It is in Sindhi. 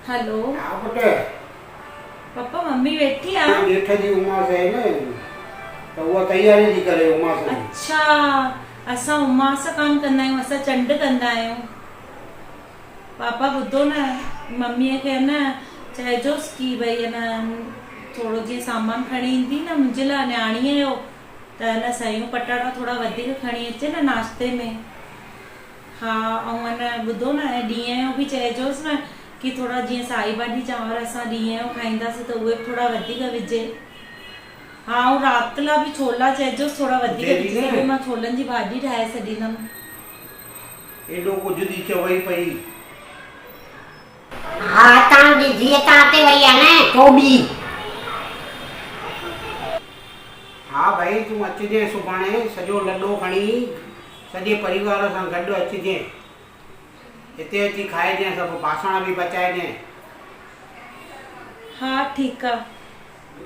هلو. ها پٽ. پپا ممي ويٺي آ. ڄيٺ جي اماس آهي نه ته اها تياري ٿي ڪري اماس جي. اڇا اسان اماس ڪانه ڪندا آهيون اسان چنڊ ڪندا آهيون. پاپا ٻڌو نه مميء کي نه چئجوس ڪي ڀئي نه ٿورو جيئن سامان کڻي ايندي نه منهنجي لاء نياڻيء جو ته نه سيون پٽاٽا ٿورا وڌيڪ کڻي اچي نه ناشتي ۾. ها ۽ نه ٻڌو نه ۽ ڏينهن جو به چئجوس نه ڪي ٿورا جيئن سائي ڀاڄي چانور اسان ڏينهن جو کائينداسين ته اهي به ٿورا وڌيڪ وجهي. ها ۽ رات لا به ڇولا چئجوس ٿورا وڌيڪ ٻڌي ٿي وجهي نه. ڇڏي مان ڇولن جي ڀاڄي ٺاهي ڇڏيندم. ايڏو ڪجهه ٿي چوئي پئي. ها تان جي ڌيء تان تي وئي آ نه ٽوٻي. ها ڀائي تون اچجين سڀاڻي سڄو لڏو کڻي سڄي پريوار سان گڏ اچجين. هتي اچي کائجين سڀ باسڻ به پچائجين. ها ٺيڪ آ.